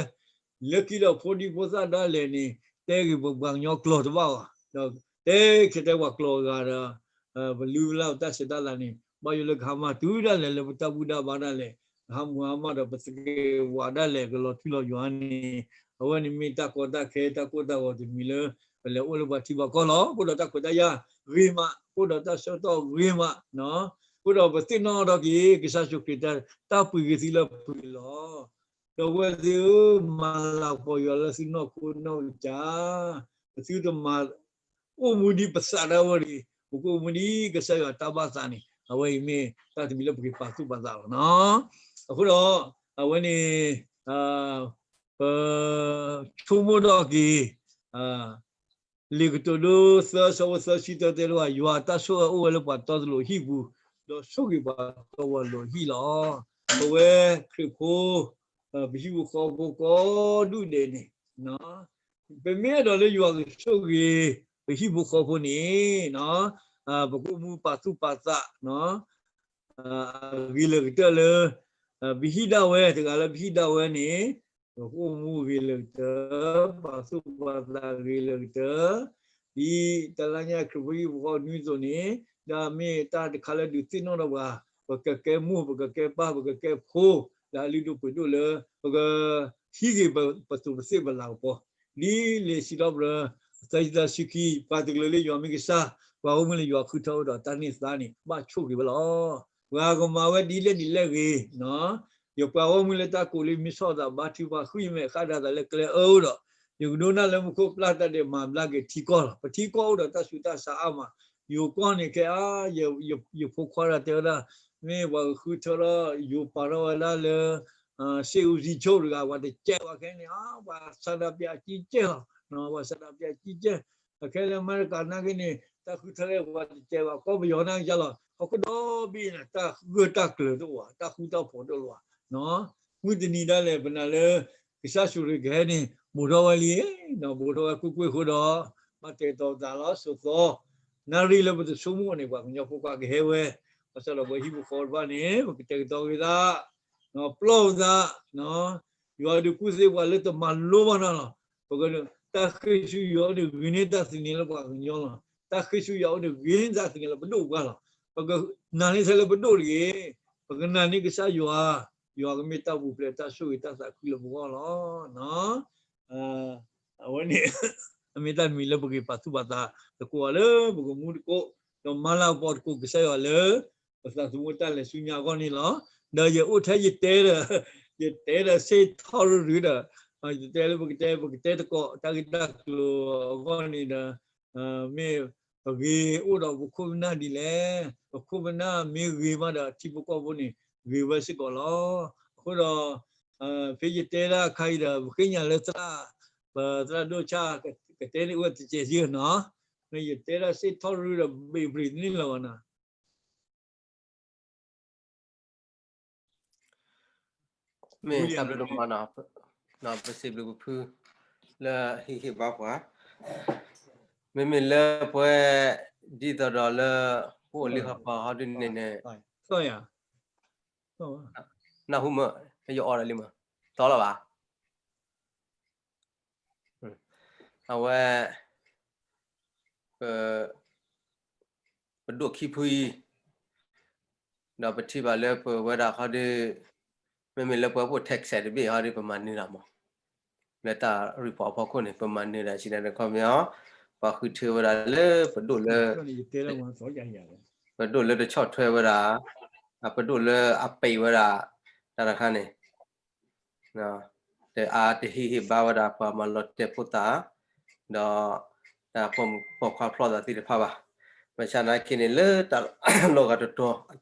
လၢခံဒီးဖိဒံဖိသၣ်ဒၣ်လဲာ်န့ၣ် တဲဂ့ၤပပှၤကညီကျိာ်တဘၣ်ဘၣ် ဒီးတဲခဲတဲပှၤကျိာ်အဂၤဒီး ပလုၢ်ပလၢ်ပတၢ်ဆဲးတၢ်လၤန့ၣ် ဘၣ်ယိၣ်လၢကဟါမၢ်တုၤဒၣ်လဲာ်လၢပတၢ်ဘူၣ်တၢ်ဘါဒၣ်လဲာ် ကဟါမၢ်ဟါမၢ်ဒီးပသကဲးဝးဒၣ်လဲာ်ကလီၤထူလီၤယိာ်န့ၣ် အဝဲန့ၣ်မ့ၢ်တၢ်ကီတၢ်ခဲတၢ်ကိၢ်တၢ်ဂီၤတမံၤလၢ ပလဲၤအိၣ်လၢပှၤထံပှၤကီၢ်လီၤ. အိၣ်ဒီးတၢ်ခွဲးတၢ်ယာ်ဂ့ၤမး အိၣ်ဒီးတၢ်ဆၢကတီၢ်ဂ့ၤမး အိၣ်ဒီးပသ့ၣ်နီၣ်ထီၣ်က့ၤ ကစၢ်ယ့ၣ်ၡူးခရံာ်တၢ်ပှ့ၤက့ၤသုလၢပှဲၤလီၤ. ဒီပုၢ်ဝဲၢ်သ့ၣ်ဧၢ, မၤလၤကပီၤယွၤလၢသုနီၢ်ခိနီၢ်ကစၢ်, ပသုတမၤအိၣ်မူဒ်ပသးဒၣ်ဝဲတဂ့ၤ, ပကအိၣ်မူဒ်ကစၢ်ယွၤတၢ်ဘၣ်သးန့ၣ်, အဝဲအံၤမ့ၢ်တၢ်တမံၤလၢပက့ၤပာ်သူၣ်ပာ်သးလီၤနီၤ. အဃိဒီး အဝဲန့ၣ် ပဆိကမိၣ်ထီၣ်က့ၤ လံာ်ကတိၤဒိသၢဆၢဖိသၢဆံတၢတဲတဝဲ ယွၤအတၢ်ဆိၣ်ဂ့ၤအိၣ်ဝဲလၢပှၤတီတလိာ်ဟံၣ်ပူၤ, ဒီးဆိၣ်ဂ့ၤပှၤတီပှၤလိၤဟံၣ်လီၤ. ပဝဲခရံာ်ဖိ ပဟံၣ်ဖိဃီဖိကိးဒူၣ်ဒဲးန့ၣ် ပမ့ၢ်အဲၣ်ဒိးလၢယွၤကဆိၣ်ဂ့ၤ ပဟံၣ်ဖိဃီဖိန့ၣ် ပကအိၣ်မူပာ်သူၣ်ပာ်သး ဂ့ၤလၢကတၢၢ်လၢ ပဟံၣ်ဒၣ်ဝဲ, တဂၤလၢပဟံၣ်ဒၣ်ဝဲန့ၣ် ပကအိၣ်မူဂ့ၤလၢကတၢၢ်, ပာ်သူၣ်ပာ်သးဂ့ၤလၢကတၢၢ်, ဒ်တၢ်လၢညါခရံာ်ဖိဟံၣ်ဖိဃီဖိနွံအသိးန့ၣ်, ဒ်မ့ၢ်တၢ်တခါလၢဒုးသ့ၣ်နီၣ်ထီၣ်ပှၤ, ပကကဲမိၢ်, ပကကဲပၢ်, ပကကဲဖိ, လၢအလုၢ်ဒိၣ်ပှ့ၤဒိၣ်လၢ ပကဟံးက့ၤပသူးပသ့ၣ်ပလၤကပီၤ, ဒ်လံာ်စံးထီၣ်ပတြၢၤ သၢဆံသၢဆံခံ, ပှၤတကလုာ်လၢယွၤမ့ၢ်ကစၢ်, ပှၤဂီၢ်မုၢ်လၢယွၤဃုထၢအီၤဒီးတၢ်န့ၢ်သါန့ၣ် ဘၣ်ဆိၣ်ဂ့ၤဝဲလီၤ. ပှၤကမၤဝဲဒ်လဲၣ်ဒ်လဲၣ်ဂ့ၤ, ယပှၤဂီၢ်မုၢ်လၢတၢ်ကိးလံမ့ၢ်ဆီၣ်သးဘါထုကဖၣ်ဃုာ်ယမဲာ်ဃၣ်ဒီးသးလၢကျဲအၢဒီး, ယကဒိကနၣ်လၢမူခိၣ်ပျၢ်တၢ်ဒဲးမၤဘျါက့ၤထံကီၢ်လီၤ. ပထံကီၢ်အိၣ်ဒီးတၢ်ဆူးတၢ်ဆါအါမး, ယိၤကီၢ်န့ၣ်ခဲအံၤ, ယဖိခွါဒီးတဲဝဲဒၣ်, မ့ၢ်ပှၤကဃုထၢလီၤ, ယိၤပာ်ထီၣ်ဝဲဒၣ်လၢ စ့အူစံဆိၣ်တဂၤ, ပှၤတကဲပှၤခဲန့ၣ်, ပှၤဆါဒၢပျၢ်အကံကဲလီၤ. ဘၣ်ဆၣ်ဒီးပျဲကံကဲ အခဲလၢအမဲရကၤနာ်က့န့ၣ် တၢ်ဃုထၢလၢပှၤတစဲးဘၣ် ကီၢ်ပယီၤနာ်က့လီၤ. ဟီၣ်ခိၣ်ဒီဘ့ၣ်န့ၣ် တၢ်ဂၢၢ်တၢ်ကျၢၤတအိၣ်ဘၣ်, တၢ်ဃူတၢ်ဖိးတအိၣ်ဘၣ်. မုၢ်တနံၤဒၣ်လဲာ် ပနာ်လၢ ကစၢ်ယ့ၣ်ၡူးခရံာ်ကဟဲန့ၣ် ဘူးထီၣ်ဝဲလံ, ဘူးထီၣ်ဝဲကွ့ၢ်ကွ့ၢ်အဃိဒီး ဘၣ်တဲာ်တီၤသးလီၤစိၤသီ နၣ်ရံၣ်လၢပတဆိကမိၣ်န့ၣ် ပှၤကညီဖိခွါကဟဲဝဲ, ဘၣ်ဆၣ်ဒီးပှၤဟံၣ်ဖိဃီတဖၣ်န့ၣ် ပကတဲာ်ကတီၤက့ၤသး ပျီၢ်ပသး, ယွၤဒုးကူၣ်သ့ပှၤလၢတမၤလိဘၣ်နၤလီၤ. ပကတၢ်ဃ့ၢ်ဆူယွၤအိၣ်န့ၣ် ဂ့ၤန့ၢ်တၢ်သန့ၤလၢပှၤကညီလီၤ. တၢ်ဃ့ၢ်ဆူယွၤအိၣ်န့ၣ် ဂ့ၤန့ၢ်တၢ်သန့ၤလၢပဒိၣ်ပှၢ်လီၤ. ပကနာ်န့ၢ်ထဲလၢပဒိၣ်တဂ့ၤ, ပကနာ်န့ၢ်ကစၢ်ယွၤ, ယွၤကမ့ၢ်တၢ်ပူၤဖျဲးတၢ်ဆိၣ်ဂ့ၤတၢ်သးခုလၢပဂီၢ်လီၤ. အဝဲန့ၣ် အမ့ၢ်တၢ်တမံၤလၢပက့ၤပာ်သူၣ်ပာ်သးသကိးအီၤလၢပကမူသကိး, ဒီးမၤလၤကပီၤသကိးကစၢ်ယွၤလၢ ပသးသမူတၢ်လဲၤဆူညါအဂီၢ်န့ၣ်လီၤ. ဒီးယအိၣ်ထဲယတဲဒီး, ယတဲဒီးစ့ၢ်ထီၣ်ရူၤရူၤဒီး, ယတဲလၢပကတဲ ပကတဲသကိး တၢ်ဂ့ၢ်တၢ်ကျိၤအဂီၢ်န့ၣ်ဒီး, မ့ၢ်ပဂ့ၤအိၣ်ဒီးပခိၣ်ပနၢ်ဒ်လဲၣ်, ပခိၣ်ပနၢ်မ့ၢ်ဂ့ၤမးဒီး ထံဖိကီၢ်ဖိန့ၣ် ဂ့ၤဝဲစ့ၢ်ကီးလီၤ. အဃိဒီး ဖဲယတဲဒၣ်အခါအံၤဒီး ပဃ့ကညးလၢသရၣ်, ပသရၣ်ဒိၣ်ဆၣ် ကတဲန့ၣ်အိၣ်တစဲးစ့ၢ်နီၤ, မ့ၢ်ယတဲဒၣ်စ့ၢ်ထီၣ်ရူၤရူၤဒီးဘ့ၣ်ဘြံၤတန့ၢ်လၢၤဘၣ်နီၤ. မ့ၢ်တၢ်ဘျုးဒိၣ်မးနီၤ, ပစံးဘျုးပဖု လၢဟ့ၣ်ဂံၢ်ဟ့ၣ်ဘါပှၤ, မ့မ့ၢ်လၢပဝဲ ဒ်သိးဒီးလၢ ပအိၣ်လံဟီၣ်ပီဟီဒ်န့ၣ်န့ၣ်, နၢ်ဟူမၢ, ယအီၣ်ဒီးလံမၢ, သီလီၤဘၣ်. အဝဲ ပ ပဒိၣ်ခံဖုအံၤ, ဒီးပထံၣ်ဘၣ်လၢပဝဲဒၣ်ဟီဒ်, မ့မ့ၢ်လၢပှၤပိာ် tax တဘ့ၣ်ဟီဒ် ပမၤနၢၤတၢ်မး, လၢတၢ် report အဖီခိၣ်န့ၣ် ပမၤနၢၤတၢ်ဆံးဒၣ်န့ၣ် ခီပညီ, ပှၤဃုထၢဝဲဒၣ်လၢပဒိၣ်လၢ ပဒိၣ်လၢတဆီၣ်ထွဲဝဲဒၣ်, ပဒိၣ်လၢအပံာ်ဝဲဒၣ်, တၢ်တခါန့ၣ် တအါတဟ့ၣ်ဟ့ၣ်ဘါဝဲဒၣ်ပှၤမၤလီၤတဲာ်ဖိသၣ်, ဒီး တၢ်ပိာ်မုၣ်ပိာ်ခွါဖျီသးသ့ၣ်တဖၣ်ဘၣ်. ဘၣ်ဆၣ်နာ်က့န့ၣ်လၢတၢ်လီၤဂာ်တတီၤ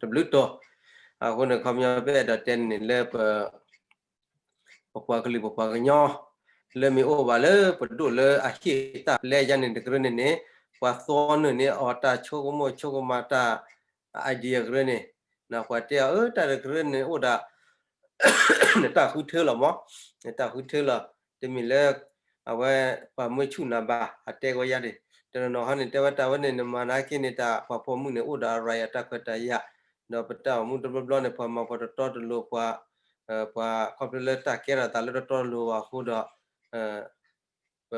တဘျုးတီၤ, အဃိန့ၣ် ခီပညီပအဲၣ်ဒိးတဲန့ၣ်လၢပ ပပှၤကလုာ်ပပှၤကညီ လၢမ့ၢ်အိၣ်ဘၣ်လၢပဒိၣ်လၢအဟ့ၣ်တၢ်ပျဲယါန့ၣ် တကရၢန့ၣ်န့ၣ်, ပှၤသီနုာ်န့ၢ်အီၤတၢ်ဆိကမိၣ်ဆိကမးတၢ် idea ကရၢန့ၣ်, ပှၤတဲအီၤ အၢ တၢ်တကရၢန့ၣ်အိၣ်ဒၣ် နတၢ်ဃုထၢလီၤမး, နတၢ်ဃုထၢလီၤ, တမ့ၢ်လၢ အဝဲ ပှၤမၢဆူၣ်နၤဘၣ် အတဲကဝဲယါန့ၣ်, တနီၤနီၤဟီန့ၣ် တဲဝဲတၢ်ဝဲန့ၣ် နမၤနာ်က့န့ၣ် တၢ်ပှၤပိာ်မုၣ်န့ၣ် အိၣ်ဒီးအရၤယၤတၢ်ခွဲးတၢ်ယာ်, ဒီးပတၢ်အိၣ်မူတဘျီဘျီန့ၣ် ပှၤမၤပှၤတတီတလိၤ ပှၤ ပှၤခီဖျိလၢတၢ်ကဲထီၣ်သးလၢတတီတလိၤဘၣ်အဃိဒီး ပ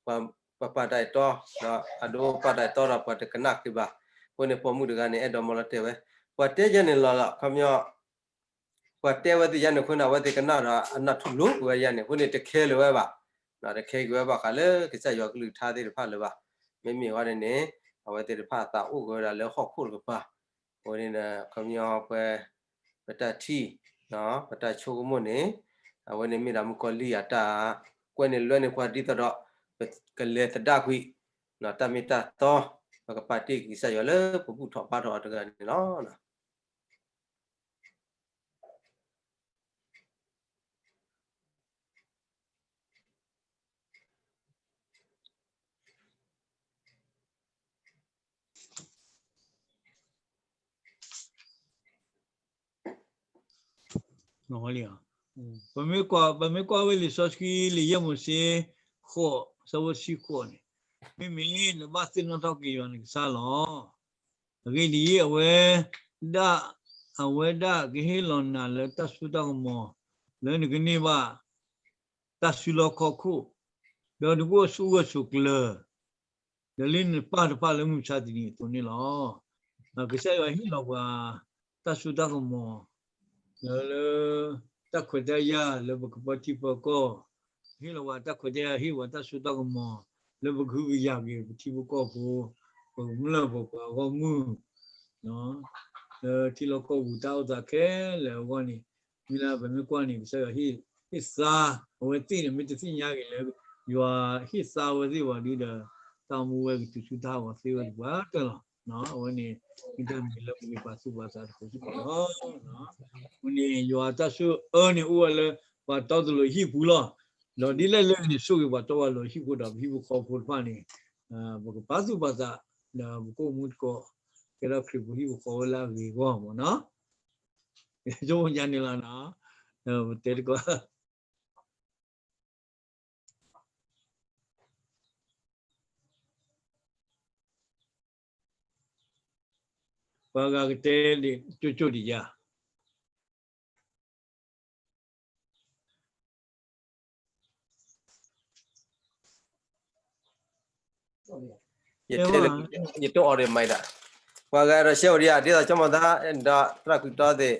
ပ ပပာ်တၢ်အဲၣ်တီ, ဒီးအဒိပာ်တၢ်အဲၣ်တီဒီး ပှၤတကနၣ်ဃုာ်ဘၣ်. အဃိန့ၣ် ပိာ်မုၣ်တဂၤန့ၣ် အဲၣ်ဒိးမၤလီၤတဲာ်ဝဲ, ပှၤတဲယဲန့ၣ်လီၤလီၤ ခီပညီ, ပှၤတဲဝဲသ့ၣ်ယဲန့ၣ်အဃိန့ၣ် အဝဲသ့ၣ်ကနၣ်ဒီး အနၢ်ထူၣ်လိာ်ကွံာ်ဝဲယဲန့ၣ် အဃိန့ၣ် တခဲလၢာ်ဝဲဘၣ်, တခဲက့ၤဝဲဘၣ်ဃးလၢကစၢ်ယွၤကလုၢ်ကထါသ့ၣ်တဖၣ်လၢၤဘၣ်. မ့မ့ၢ်ဝဲန့ၣ်န့ၣ် အဝဲသ့ၣ်တဖၣ်အသးအိၣ်က့ၤဝဲဒၣ်လၢဟီၣ်ခိၣ်တကပၤ, အဃိန့ၣ် ခီပညီပှၤ ပတၢ်ထံၣ် ပတၢ်ဆိကမိၣ်န့ၣ် အဝဲန့ၣ်မ့ၢ်ဒၣ်မုၣ်ကီၤလံၢ်အတၢ်ကွဲန့ၢ်လွဲန့ၢ်ပှၤ ဒ်သိးဒီး ပကလဲၤသဒၣ်ကွံာ် တၢ်မ့ၢ်တၢ်တီ, ပကပာ်တ့ၢ်ကစၢ်ယွၤလၢပဘူၣ်ထီၣ်ဘါထီၣ်အီၤတဂၤန့ၣ်လီၤ. ပမ့ၢ်ကွၢ်ဝဲလံာ်စီဆှံ လံာ်ယဲၢ်မိၤၡ့ ဃိး ဆၢဖိတဆံဃိးန့ၣ်, မ့မ့ၢ်နဘၣ်သ့ၣ်နီၣ်ထီၣ်က့ၤယွၤနကစၢ်လီၤ. အဂ့ၢ်ဒ်အံၤ, အဝဲဒၣ်, အဝဲဒၣ်ကဟ့ၣ်လီၤနၤလၢတၢ်စိတၢ်ကမီၤ လၢနကန့ၢ်ဘၣ် တၢ်စုလီၢ်ခီၣ်ခိၣ်, ဒီးနကအိၣ်ဆူၣ်အိၣ်ဂၢၢ်ဆိးကျၢၤ ဒီးလၢနပၢ်တဖၣ်လၢမုၢ်မဆါတနံၤအသိးန့ၣ်လီၤ. ကစၢ်ယွၤဟ့ၣ်လီၤပှၤ တၢ်စိတၢ်ကမီၤ လၢ လၢ တၢ်ခွဲးတၢ်ယာ်လၢပကပၢထံပၢကီၢ်, ဟ့ၣ်လီၤပှၤတၢ်ခွဲးတၢ်ယာ် ဟ့ၣ်ပှၤတၢ်စိတၢ်ကမီၤ လၢပကဟုကယာ်က့ၤပထံပကီၢ်ဖိ, ပကမျၢၢ်ပပှၤအဂီၢ်မုၢ် လၢထံလီၢ်ကီၢ်ပူၤတၢ်အိၣ်သးခဲလၢာ်အဂီၢ်န့ၣ်, မ့ၢ်လၢပမ့ၢ်ကွၢ်န့ၣ် ကစၢ်ယွၤဟ့ၣ်သါ, အဝဲသ့ၣ်န့ၣ် မ့ၢ်တသ့ၣ်ညါက့ၤလၢ ယွၤဟ့ၣ်သါဝဲသ့ၣ်ဘၣ်ဒီး တၢ်အိၣ်မူဝဲကတုၤဆူတၢ်ဟးဂီၤသ့ဝဲသပှၢ်တၢၢ်လီၤ. အဝဲန့ၣ် မ့ၢ်တၢ်မ့ၢ်လၢပကပာ်သူၣ်ပာ်သးသကိးစ့ၢ်ကီးလီၤ. အဃိန့ၣ် ယွၤတၢ်ဆိၣ်အၢန့ၣ်အိၣ်ဝဲလၢ ပှၤတီတလိၤဟံၣ်ပူၤလီၤ. ဒီးဒ်လဲၣ်လၢန့ၣ် ဆိၣ်ဂ့ၤပှၤတီပှၤလိၤဟံၣ်ဖိဒီးပဟံၣ်ဖိဃီဖိတဖၣ်န့ၣ်, ပကပာ်သူၣ်ပာ်သး, ဒီးပကအိၣ်မူသကိး, ကဲထီၣ်ခရံာ်ဖိဟံၣ်ဖိဃီဖိလၢအဂ့ၤအဂီၢ်မ့ၢ်နီၤ. ဆိကမိၣ်ယါန့ၣ်လီၤနီၤ, ပတဲသကိး ပှၤဂၤကတဲဒံးကၠိကၠိဒံးယၤ, ယတဲလၢ ယတိၢ်အီၤဒံးမးဒၣ်, ပှၤဂၤဒီးရှဲအိၣ်ဒံးဧါ, ဒ်သိးကၠီမီၤသး, ဒီးသ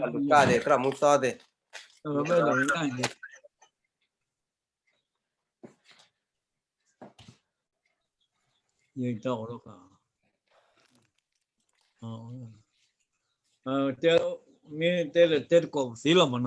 ရၣ်ကွံာ်တီသ့ၣ်, အဝဲလူၤကၣ်သ့ၣ် သရၣ်မူသီသ့ၣ်, ယတၢ်အီၣ်လီၤ, မ့ၢ်တဲလၢတဲသကိးပသ့လီၤမး